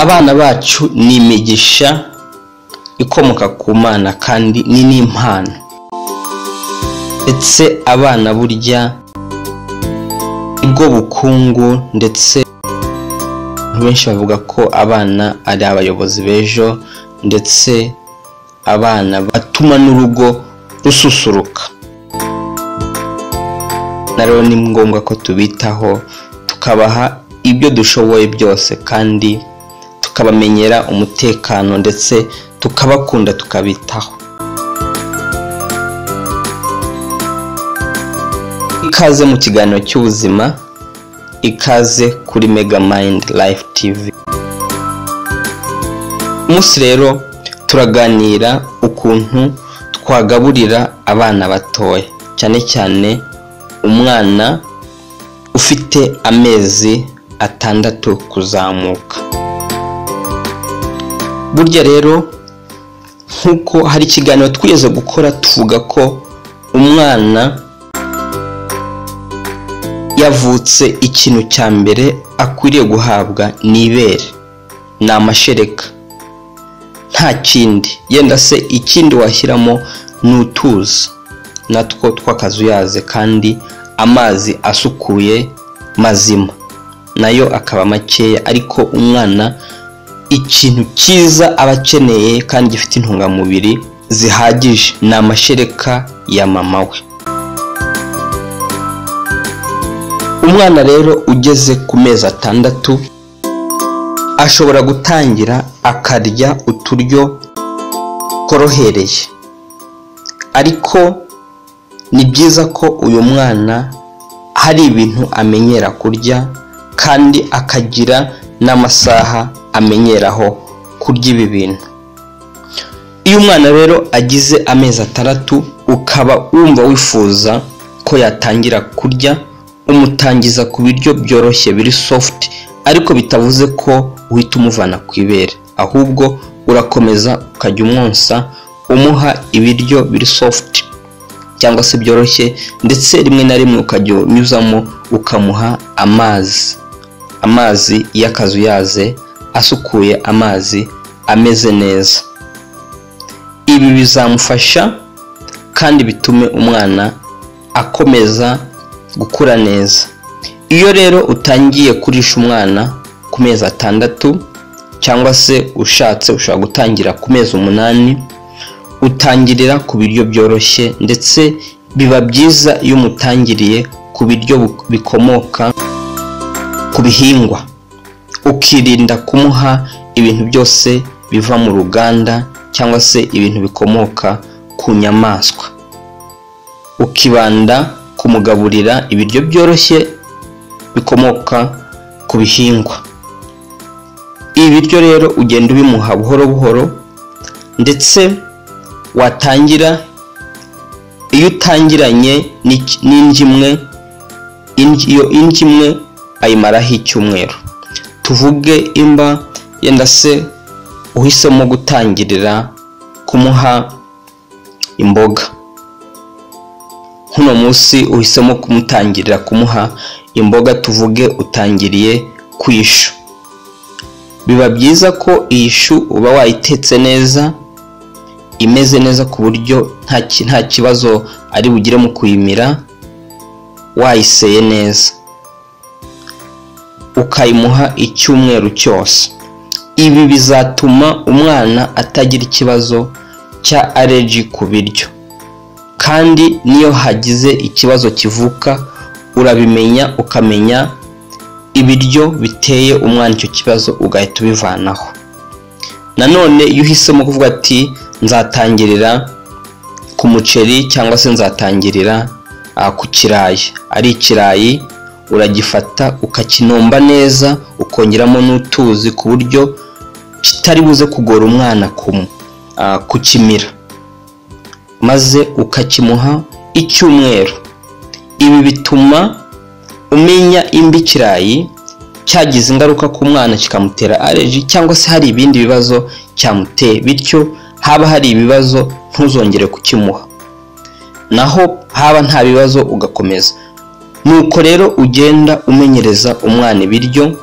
Abana bacu ni imigisha ikomoka ku Mana kandi ni n'impano. Ndetse abana burya nibwo bukungu, ndetse benshi bavuga ko abana ari abayobozi b'ejo, ndetse abana batuma n'urugo rususuruka. Rero ni ngombwa ko tubitaho, tukabaha ibyo dushoboye byose, kandi tukabamenyera umutekano, ndetse tukabakunda, tukabitaho. Ikaze mu kiganiro cy'ubuzima, ikaze kuri Mega Mind Life TV. Umunsi rero turaganira ukuntu twagaburira abana batoya, cyane cyane umwana ufite amezi 6 kuzamuka. Burya rero nkuko hari ikiganiro twigeze gukora tuvuga ko umwana yavutse ikintu cya mbere akwiriye guhabwa ni ibere, ni amashereka, nta kindi. Yenda se ikindi washyiramo ni utuzi natwo tw'akazuyaze, kandi amazi asukuye mazima nayo akaba makeya, ariko umwana ikintu cyiza aba akeneye kandi gifite intungamubiri zihagije ni amashereka ya mama we. Umwana rero ugeze ku mezi 6 ashobora gutangira akarya uturyo korohereye, ariko ni byiza ko uyu mwana hari ibintu amenyera kurya, kandi akagira n'amasaha amenyeraho kurya ibi bintu. Iyo umwana rero agize amezi 6 ukaba wumva wifuza ko yatangira kurya, umutangiza ku biryo byoroshye biri soft, ariko bitavuze ko uhita umuvana ku ibere, ahubwo urakomeza ukajya umwonsa umuha ibiryo biri soft cyangwa se byoroshye, ndetse rimwe na rimwe ukajya unyuzamo ukamuha amazi, amazi y'akazuyaze asukuye, amazi ameze neza. Ibi bizamufasha kandi bitume umwana akomeza gukura neza. Iyo rero utangiye kurisha umwana ku mezi 6 cyangwa se ushatse ushobora gutangira ku mezi 8, utangirira ku biryo byoroshye, ndetse biba byiza iyo umutangiriye ku biryo bikomoka ku bihingwa, ukirinda kumuha ibintu byose biva mu ruganda cyangwa se ibintu bikomoka ku nyamaswa, ukibanda kumugaburira ibiryo byoroshye bikomoka ku bihingwa. Ibi biryo rero ugenda ubimuha buhoro buhoro, ndetse watangira iyo utangiranye n'indyo imwe, iyo indyo imwe ayimaraho icyumweru. Tuvuge imba yenda se uhisemo gutangirira kumuha imboga, nkuno munsi uhisemo kumutangirira kumuha imboga, tuvuge utangiriye ku ishu. Biba byiza ko iyi shu uba wayitetse neza, imeze neza ku buryo nta kibazo ari bugire mu kuyimira, wayiseye neza, ukayimuha icyumweru cyose. Ibi bizatuma umwana atagira ikibazo cya allergy ku biryo, kandi niyo hagize ikibazo kivuka urabimenya, ukamenya ibiryo biteye umwana icyo kibazo ugahita ubivanaho. Nanone iyo uhisemo kuvuga ati nzatangirira ku muceri cyangwa se nzatangirira ku kirayi, ari ikirayi uragifata ukakinomba neza, ukongeramo n'utuzi ku buryo kitari buze kugora umwana kukimira, maze ukakimuha icyumweru. Ibi bituma umenya imba ikirayi cyagize ingaruka ku mwana kikamutera allergy, cyangwa se hari ibindi bibazo cyamuteye, bityo haba hari ibibazo ntuzongere kukimuha, naho haba nta bibazo ugakomeza. Nuko rero ugenda umenyereza umwana ibiryo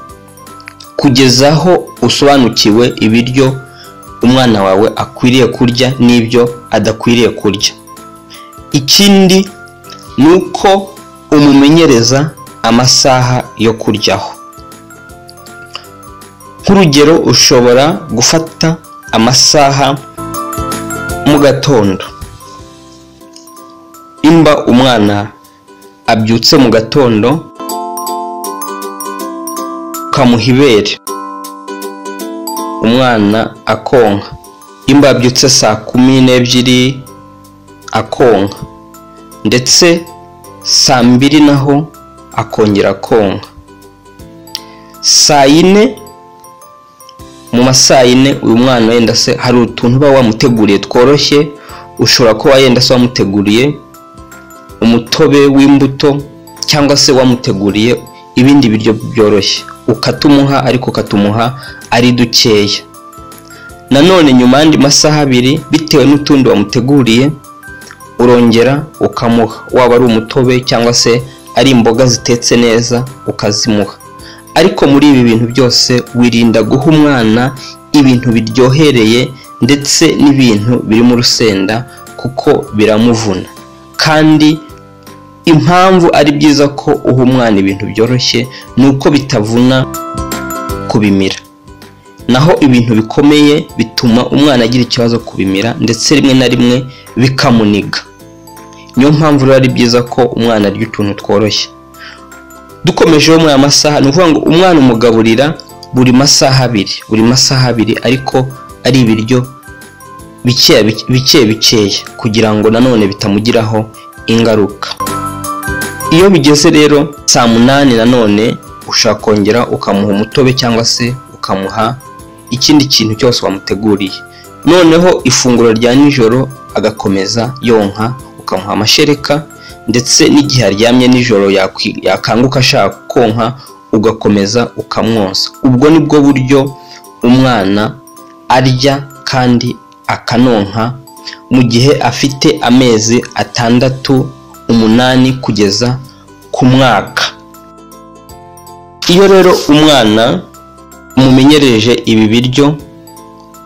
kugeza aho usobanukiwe ibiryo umwana wawe akwiriye kurya n'ibyo adakwiriye kurya. Ikindi ni uko umumenyereza amasaha yo kuryaho. Nk'urugero, ushobora gufata amasaha mu gatondo. Imba umwana abyutse mu gatondo ukamuha ibere, umwana akonka. Imba abyutse 12:00 akonka, ndetse 2:00 naho akongera konka. 4:00, mu masaa 4 uyu mwana yenda se hari utuntu uba wamuteguriye tworoshye. Ushobora kuba yenda se wamuteguriye umutobe w'imbuto cyangwa se wamuteguriye ibindi biryo byoroshye, ukatumuha, ariko ukatumuha ari dukeya. Nanone nyuma y'andi masaha 2, bitewe n'utundi wamuteguriye, urongera ukamuha, waba ari umutobe cyangwa se ari imboga zitetse neza ukazimuha. Ariko muri ibi bintu byose wirinda guha umwana ibintu biryohereye ndetse n'ibintu birimo urusenda, kuko biramuvuna. Kandi impamvu ari byiza ko uha umwana ibintu byoroshye ni uko bitavuna kubimira, naho ibintu bikomeye bituma umwana agira ikibazo kubimira, ndetse rimwe na rimwe bikamuniga. Niyo mpamvu rero ari byiza ko umwana arya utuntu tworoshye. Dukomejeho muri aya masaha, ni ukuvuga ngo umwana umugaburira buri masaha 2, buri masaha 2, ariko ari ibiryo bike bike bikeya, kugira ngo nanone bitamugiraho ingaruka. Iyo bigeze rero 8:00, nanone ushaka kongera ukamuha umutobe cyangwa se ukamuha ikindi kintu cyose wamuteguriye. Noneho ifunguro rya nijoro agakomeza yonka, ukamuha amashereka, ndetse n'igihe aryamye nijoro yakanguka ashaka konka ugakomeza ukamwonsa. Ubwo nibwo buryo umwana arya kandi akanonka mu gihe afite amezi 6, 8 kugeza ku mwaka. Iyo rero umwana umumenyereje ibi biryo,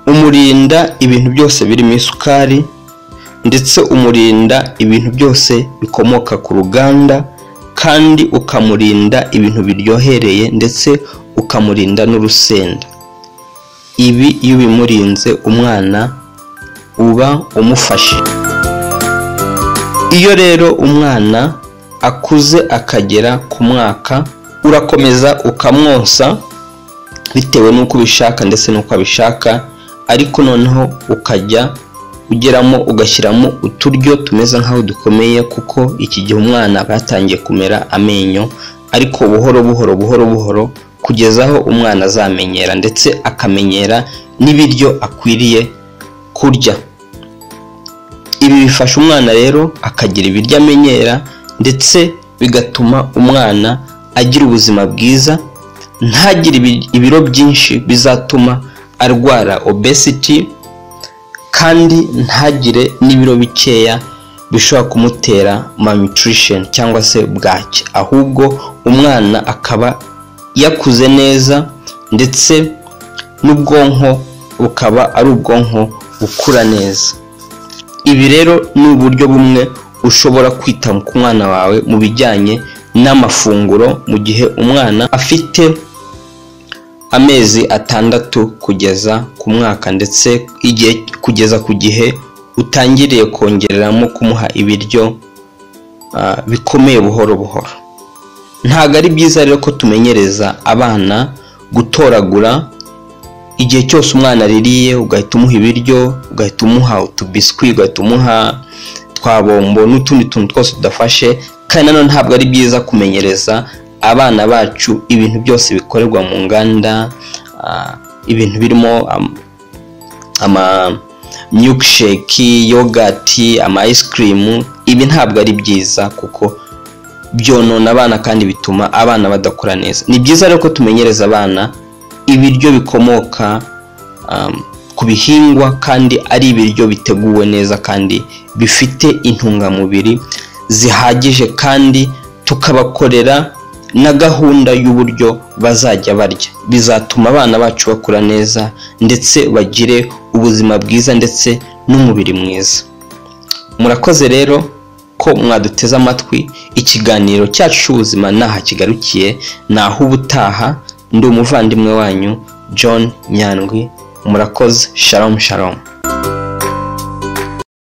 umurinda ibintu byose birimo isukari, ndetse umurinda ibintu byose bikomoka ku ruganda, kandi ukamurinda ibintu biryohereye, ndetse ukamurinda n'urusenda. Ibi iyo ubimurinze umwana uba umufashe. Iyo rero umwana akuze akagera ku mwaka, urakomeza ukamwonsa bitewe n'uko ubishaka ndetse n'uko abishaka, ariko noneho ukajya ugeramo ugashyiramo uturyo tumeze nk'aho dukomeye, kuko iki gihe umwana aba yatangiye kumera amenyo, ariko buhoro buhoro buhoro buhoro kugeza aho umwana azamenyera, ndetse akamenyera n'ibiryo akwiriye kurya. Ibi bifasha umwana rero akagira ibiryo amenyera, ndetse bigatuma umwana agira ubuzima bwiza, ntagire ibiro byinshi bizatuma arwara obesity, kandi ntagire n'ibiro bikeya bishobora kumutera malnutrition cyangwa se bwaki, ahubwo umwana akaba yakuze neza, ndetse n'ubwonko bukaba ari ubwonko bukura neza. Ibi rero ni uburyo bumwe ushobora kwita ku mwana wawe mu bijyanye n'amafunguro mu gihe umwana afite amezi 6 kugeza ku mwaka, ndetse igihe kugeza ku gihe utangiriye kongereramo kumuha ibiryo bikomeye buhoro buhoro. Ntabwo ari byiza rero ko tumenyereza abana gutoragura. Igihe cyose umwana aririye ugahita umuha ibiryo, ugahita umuha utubiswi, ugahita umuha twa bombo n'utundi tuntu twose tudafashe. Kandi nanone ntabwo ari byiza kumenyereza abana bacu ibintu byose bikorerwa mu nganda, ibintu birimo ama milkshake, yogurt, ama ice cream. Ibi ntabwo ari byiza kuko byonona abana kandi bituma abana badakura neza. Ni byiza rero ko tumenyereza abana ibiryo bikomoka ku bihingwa, kandi ari ibiryo biteguwe neza kandi bifite intungamubiri zihagije, kandi tukabakorera na gahunda y'uburyo bazajya barya. Bizatuma abana bacu bakura neza ndetse bagire ubuzima bwiza ndetse n'umubiri mwiza. Murakoze rero ko mwaduteze amatwi. Ikiganiro cyacu cy'ubuzima naha kigarukiye, naho ubutaha. Ndi umuvandimwe wanyu John Nyandwi. Murakoze. Shalom shalom.